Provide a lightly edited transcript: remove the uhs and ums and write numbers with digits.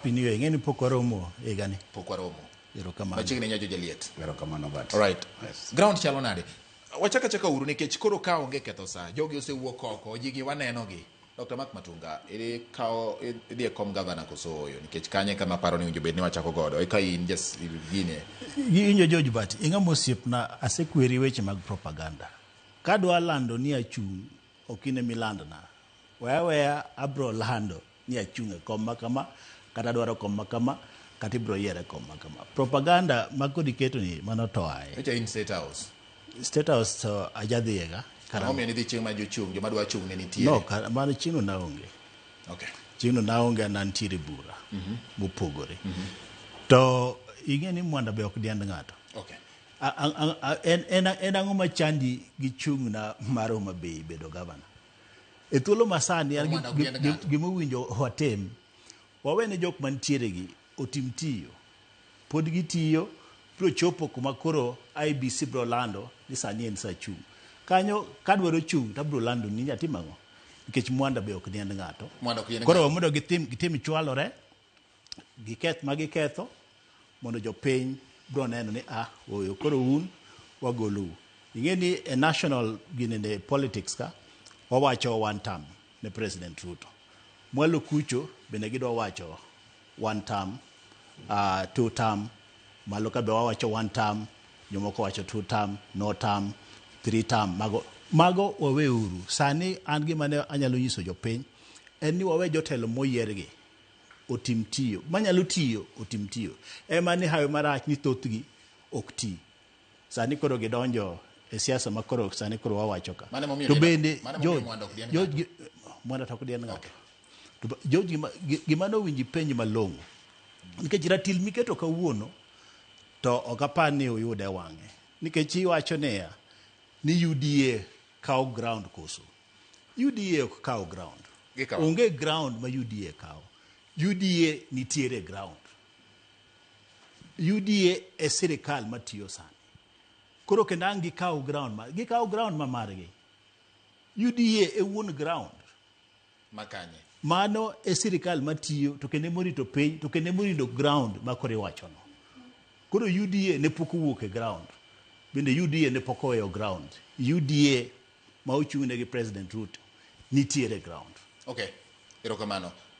Happy New Year. Ing'e ni pok waromo higani. Pok waromo. Erokamano. Machiegni nyajo jaliet. Erokamano but. Alright. Yes. Ground chalo nade? Wachak achaka uru nikech koro ka onge ketho sa. Jogi osewuok oko, jigi wanenogi. Dr. Mark Matunga, ikawo idhi e kom gavana koso ooyo? Nikech kanye kama paro ni winjo bed ni wachako godo. Eka in just gine. Injo George but ing'ama osiepna asekweri weche mag propaganda. Kadwa lando ni achung' ok in emilandna. Weya weya abro lando ni achung' e kom ma kama kata adwaro kom ma kama kata ibro yiera e kom ma kama. Propaganda ma kod iketo ni mano to aye. Nyocha in State House. State House to ajadhiyega. Ang'o momiyo nidhi chieng' ma jochung' joma dwa chung' ne nitiere? No, mano chieng'no naonge. Okay. Chieng'no naonge an nantiere bura mopogore. To ing'e ni mwanda be ok diend ng'ato. Okay. En ang'o machandi gi chung'na mar Homa Bay bedo gavana? E thuolo masani an Mwanda ok diend ng'ato. gima owinjo watim, wawene jok mantiere gi otim tiyo. Pod gitiyo, biro chopo kuma koro IEBC biro lando ni sani en sa chung'. Kanyo kadwaro chung' to abiro lando ni atim ang'o? Nikech mwanda be ok diend ng'ato. Mwanda ok diend Koro ng'ato. mondo gitim chwalore, giketh ma giketho, mondo jopiny biro neno ni ah, oyo koro un wagolou. Ing'e ni e national ginene politics ka, wawacho one term ne President Ruto. Mwalo kucho bende gidwa wacho one term, two term, malo ka be wawacho one term, jomoko wacho two term, no term, three term, mago waweuru. Sani an gima ne anyalo nyiso jopiny en ni wawe jotelo moyiergi otim tiyo. Manyalo tiyo, otim tiyo. Ema ni hawi marach ni thothgi ok ti. Sani koro gidonjo e siasa ma koro sani koro wawacho ka. Mano emomiyo To bende mano emomiyo George, Mwanda ok dien George, ng'ato. Mwanda to ok dien ng'ato. To George gima nowinji penj malong'o. Nikech ratil miketo kawuono to ok apar ni uyude wang'e. Nikech iwacho niya ni UDA kawo ground koso. UDA ok kaw ground. Gikawo. Onge ground ma UDA kawo. UDA nitiere ground. UDA e sirikal matiyo sani. Koro kendo ang' gikaw ground ma gikaw ground ma margi. UDA e wuon ground. Makanye. Mano e sirikal matiyo to kendo emorito piny to kendo emorito ground ma koro iwachono. Koro UDA ne pok owuok e ground. Bende UDA ne pok oweyo ground. UDA ma ochung'ne gi President Ruto nitiere ground. Okay. Erokamano.